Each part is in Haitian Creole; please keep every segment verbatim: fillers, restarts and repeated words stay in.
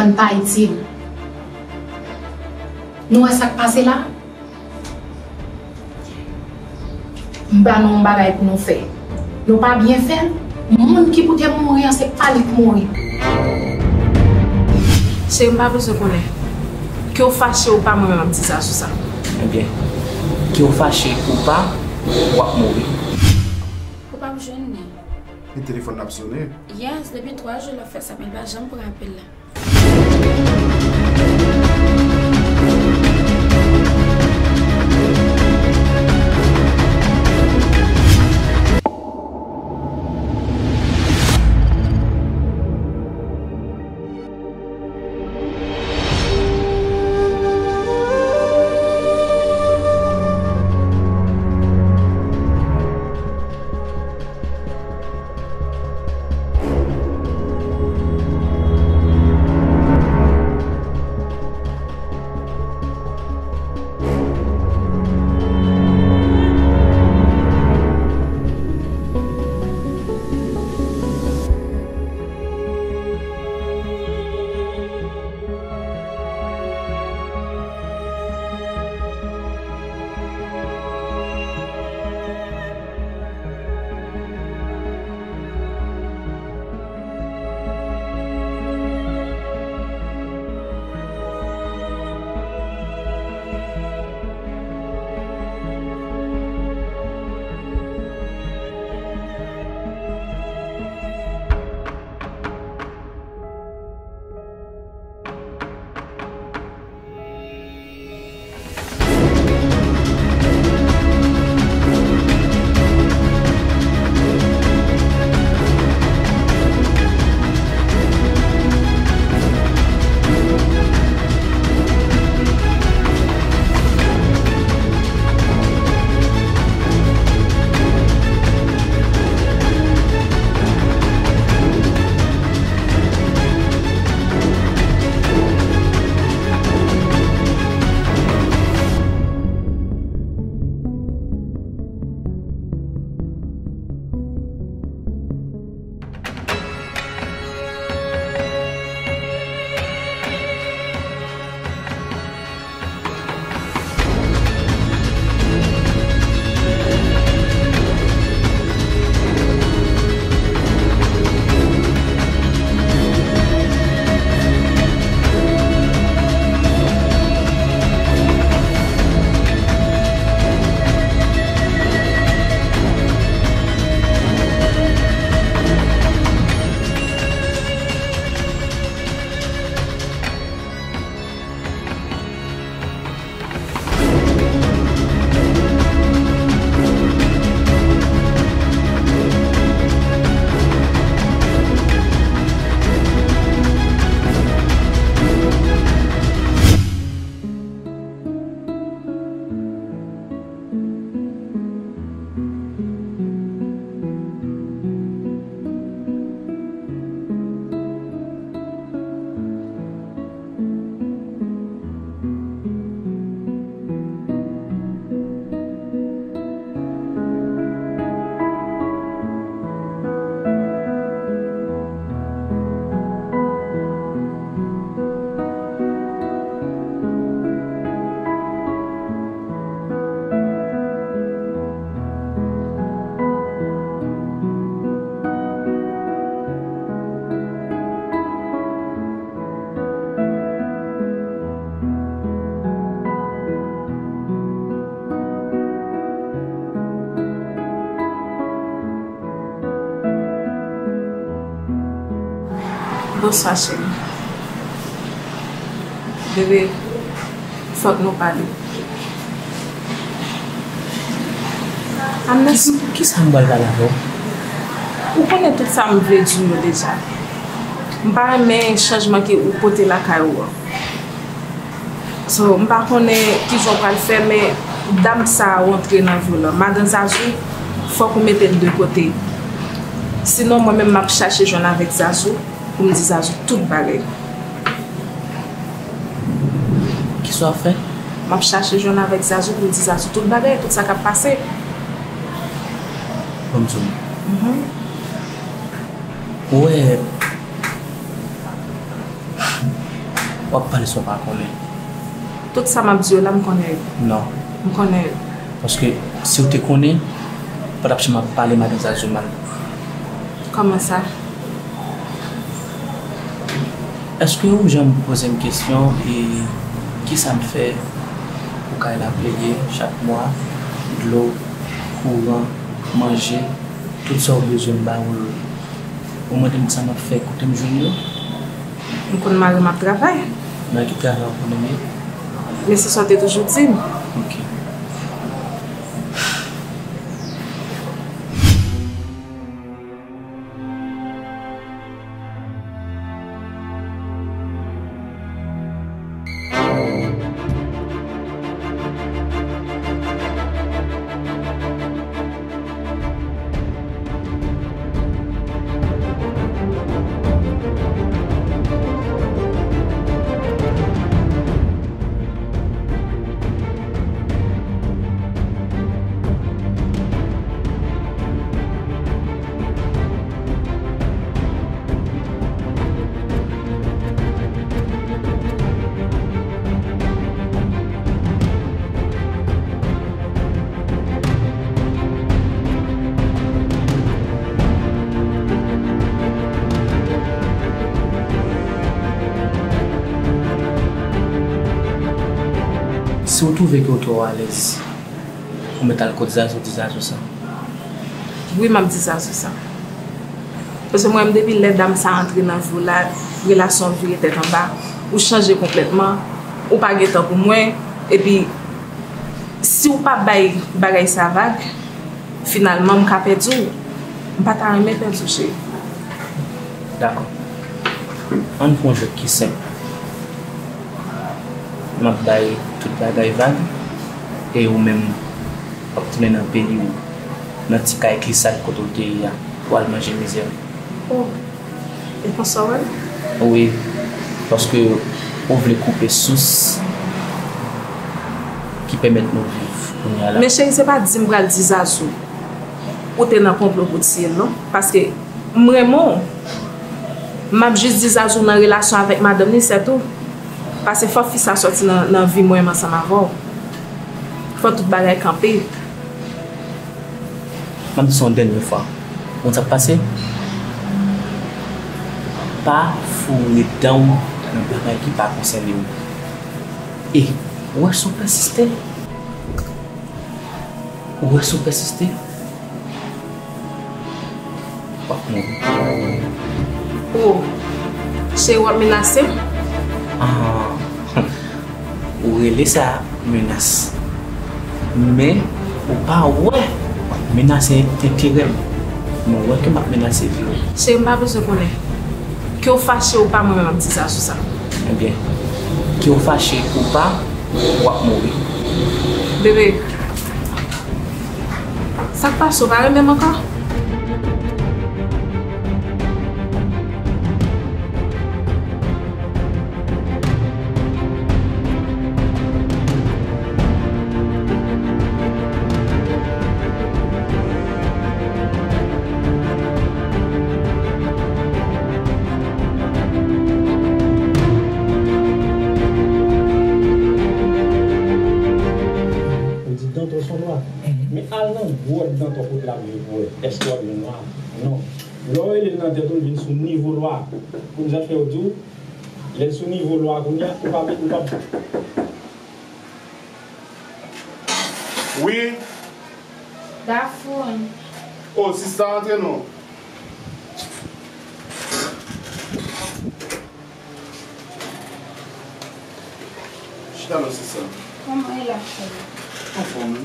Ann pa itil. Nou wè sa k pase la? M ba nou yon bagay pou nou fè. Nou pa byen fè l, moun ki pou te mouri an, se pa li k mouri. Cheri, m pa bezwen konnen. Ke w fache ou pa, mwen menm m ap di Zazou sa. Ebyen, ke w fache ou pa, w ap mouri. Ou p ap jwenn li. E telefòn nan ap sone. Yes, depi twa jou l ap fè sa, men l pa janm pran apèl la. Bonswa, cheri. Bebe, fòk nou pale. Amnas, kisa, kisa m pral pale avè w? Ou konnen tout sa m vle di w yo deja. M pa renmen chanjman ke ou pote lakay ou an. So, m pa konnen kijan w pral fè, men dam sa a w antre nan vi w lan. Madan Zazou, fòk ou mete l de kote. Sinon, mwen menm, m ap chache jwenn avèk Zazou pou m di Zazou tout bagay. Kisa w ap fè? M ap chache jwenn avèk Zazou pou m di Zazou tout bagay, tout sa k ap pase. Ban m di w. Mhm. Ou wè, W ap pale sa w pa konnen. Tout sa m ap di yo la, m konnen yo. Non. M konnen yo. Paske si w te konnen, w pa t ap janm ap pale madan Zazou mal. Kòman sa? Èske ou janm poze m kesyon, e kisa m fè pou kay la plede chak mwa, dlo, kouran, manje, tout sa w bezwen m ba ou l? Ou mande m sa m ap fè kote m jwenn yo? M konn mari m ap travay. Nan ki travay ou konnen l ye? Men se sa w te toujou di m. Ok. Si w twouve ke w twò alèz, ou mèt al kot Zazou, di Zazou sa. Wi, m ap di Zazou sa. Paske mwen menm, depi lè dam sa antre nan vi w la, relasyon an vire tèt anba, ou chanje konplètman, ou pa gen tan pou mwen, epi si w pa bay bagay sa vag, finalman m ka pèdi w. M pa ta renmen pèdi w, cheri. Dakò. Ann fè yon jwèt ki senp. M ap bay tout bagay vag, e ou menm, w ap tounen nan peyi w, nan ti kay glisad kote w te ye a, pou al manje mizè. Oh, e konsa w wè l? Wi, paske ou vle koupe sous ki pèmèt nou viv kounye a la. Men cheri, se pa di m pral di Zazou ou te nan konplo pou tiye l non, paske m renmen w. M ap jis di Zazou nan relasyon avèk madanm li, sètou. Paske fò fi sa sòti nan, nan vi mwen menm ansanm avè w. Fò tout bagay kanpe. M ap di sa yon dènye fwa. Ou konn sa k pase? Pa foure dan w nan bagay ki pa konsène w. E, ou wè si w pèsiste, ou wè si w pèsiste, w ap mouri. Oh, cheri, w ap menase m? Ah, ou rele sa menas. Men, ou pa wè, w ap menase enterè m. Men w wè ke m ap menase vi w. Cheri, m pa bezwen konnen. Ke w fache ou pa, mwen menm ap di Zazou sa. Ebyen, ke w fache ou pa, w ap mouri. Bebe, sa k pase, w pa renmen m ankò? Ou di dent w son nwa. Men al nan gwòt dent w kote l ap viv pou wè èske w ap jwenn nwa. Non. Lè w rele l nan tèt ou, l vin sou nivo lwa. Pou m jan fè w di w, lè l sou nivo lwa kounye a, ou pa, ou pa. Wi. Dafoun. Oh, sista, antre non. Chita non, sista. Kòman e la, cheri? Anfòm wi.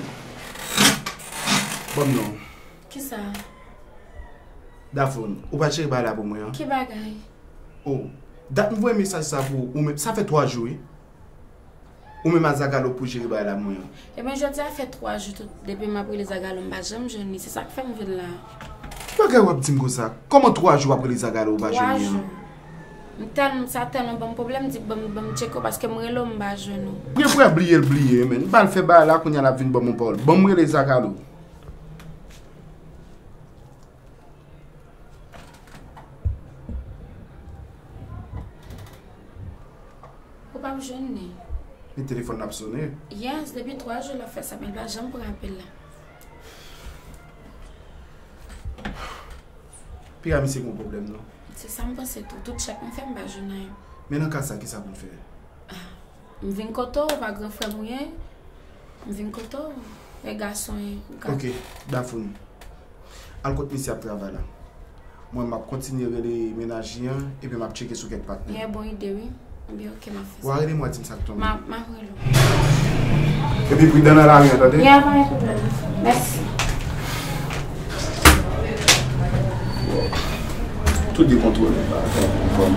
Ban m non. Kisa? Dafoun, ou pa t cheri bay la pou mwen an? Ki bagay? Oh, dat m voye mesaj sa pou ou menm, sa fè twa jou wi. Ou menm a Zagalo pou jere bagay la pou mwen an. Ebyen, jodi a fè twa jou tout, depi m ap rele Zagalo, m pa janm jwenn li. Se sa k fè m vin la. Bagay w ap di m konsa? Kòman twa jou w ap rele Zagalo ou pa jwenn li an? Twa jou. M tèlman, sa tèlman ban m pwoblèm, m di ban m, ban m tcheke w, paske m rele w, m pa jwenn ou. Prè, prè, bliye l, bliye, men. M pa al fè bagay la, kounye a l ap vin ban m yon pawòl. Ban m rele Zagalo. Jwenn li. Men telefòn nan ap sonnen. Yes, depi twa jou l ap fè sa, men l pa janm pran apèl la. Piga misye gen yon pwoblèm, non? Se sa m panse tou. Tout chak m fè, m pa jwenn anyen. Men nan ka sa, kisa pou n fè? Ah, m vin kote w, ou pa gran frè m ou ye. M vin kote w. E gason ye. M ka... Ok, Dafoun. Al kot misye ap travay la. Mwen, m ap kontinye rele mennaj li an, epi m ap tcheke sou kèk patnè. Ye, bon ide, wi. Ebyen, ok, m ap fè sa. W a rele m, w a di m sa k tonbe. M a, m ap rele w. Epi pridan nan lari an, tande? Ye, pa gen pwoblèm. Mèsi. Tou dekontwole, pa konprann.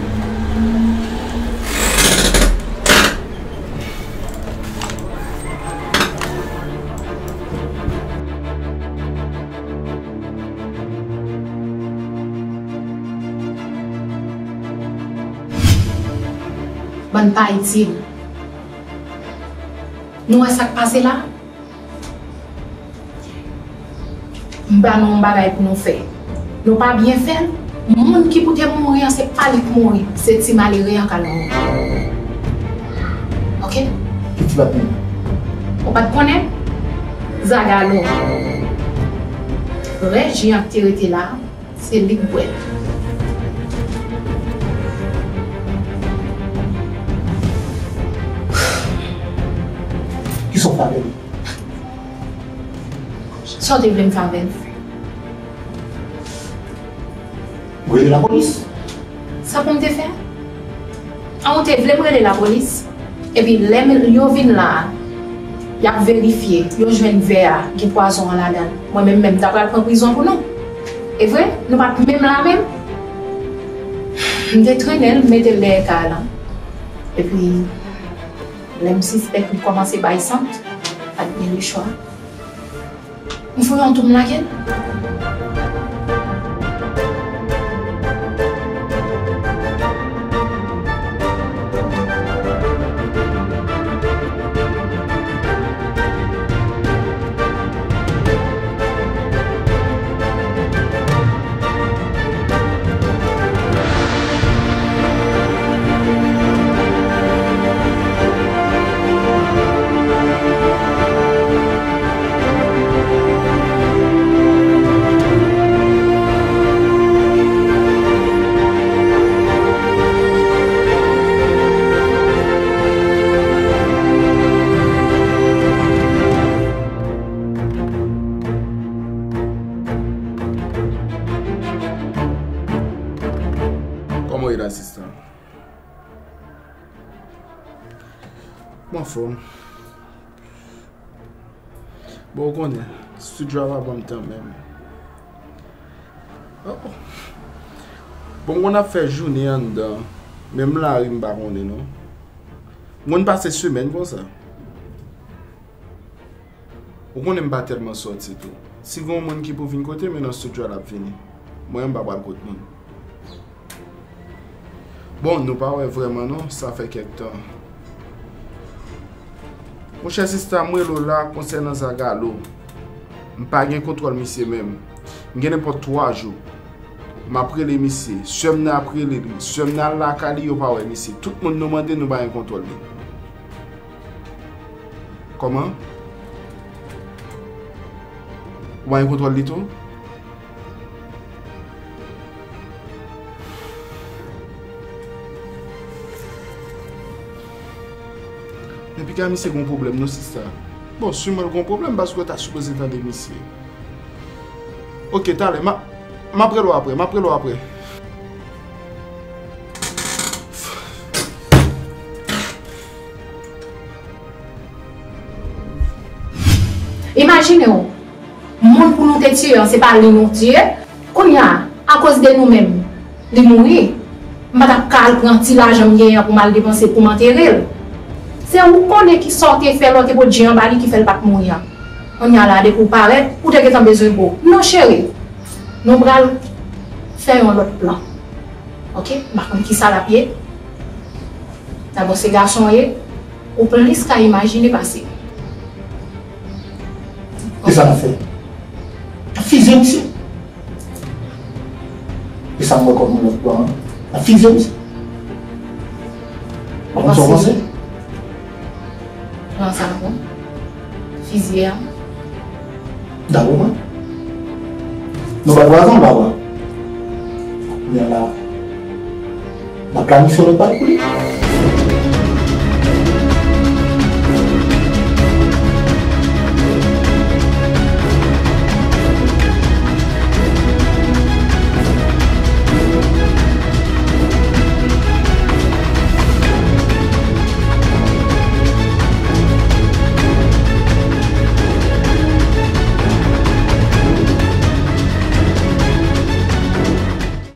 Bann pa itil. Nou wè sa k pase la? M ba nou yon bagay pou nou fè. Nou pa byen fè l, moun ki pou te mouri an, se pa li k mouri, se ti malere an k al mouri. Ok? Ki ti bat moun? Ou pa t konnen? Zagalo. Rès ji an k te rete la, se li k bwè l. Kisa w fè avè li? Sa w te vle m fè avè l? Rele lapolis. Sa pou m te fè? An, ou te vle m rele lapolis? Epi lè m, yo vin la a, y ap verifye, yo jwenn vè a gen pwazon an ladan l. Mwen menm, menm, m ta pral pran prizon pou nou. E vre, nou pa t menm la menm. M te trennen l, m mete l dèyè kay lan. Epi, lè m sispèk li kòmanse bay sant, pa t gen lechwa. M fouye yon tou, m lage l. Kòman w ye la, sista? M anfòm. Bon, ou konnen, estidyo a pa ban m tan menm. Oh. Bon, m konn ap fè jounen anndan, menm lari m pa konnen non. M konn pase semèn konsa. Ou konnen m pa tèlman sòti tou. Si gen yon moun ki pou vin kote m, e nan estidyo a l ap vini. Mwen, m pa pral kot moun. Bon, nou pa wè vrèman non, sa fè kèk tan. Monchè, sista, m rele w la konsènan Zagalo. M pa gen kontwòl misye menm. M gen nenpòt twa jou. M ap rele misye. Sè m nan ap rele li. Sè m nan al lakay li, yo pa wè misye. Tout moun nou mande, nou pa gen kontwòl li. Kòman? Ou pa gen kontwòl li tou? Men piga misye gon pwoblèm non, sista. Bon, siman l gon pwoblèm, paske w ta sipoze tande misye. Ok, talè, m a, m ap rele w apre, m ap rele w apre. Imajine w, moun pou nou te tiye an, se pa li nou tiye. Kounye a, akoz de nou menm, li mouri. M pa t ap ka al pran ti lajan m genyen an pou m al depanse pou m antere l. Se ou konnen ki sa w te fè lè w te pot je anba li ki fè l pa t mouri an. Kounye a la, depi w parèt, ou te gentan bezwen gwo. Non, cheri. Nou pral fè yon lòt plan. Ok? M pa konn kisa l ap ye. Dabò, se gason w ye. Ou plis ka imajine pase m. Kisa n ap fè? N ap fizye misye. E sa m wè kòm yon lòt plan an. N ap fizye misye. Ou konn sa w panse? Nan sa m konn. Fizye a. Dakò, mwen. Nou pa vwazan, papa. Kounye a la, n ap planifye lòt bagay pou li.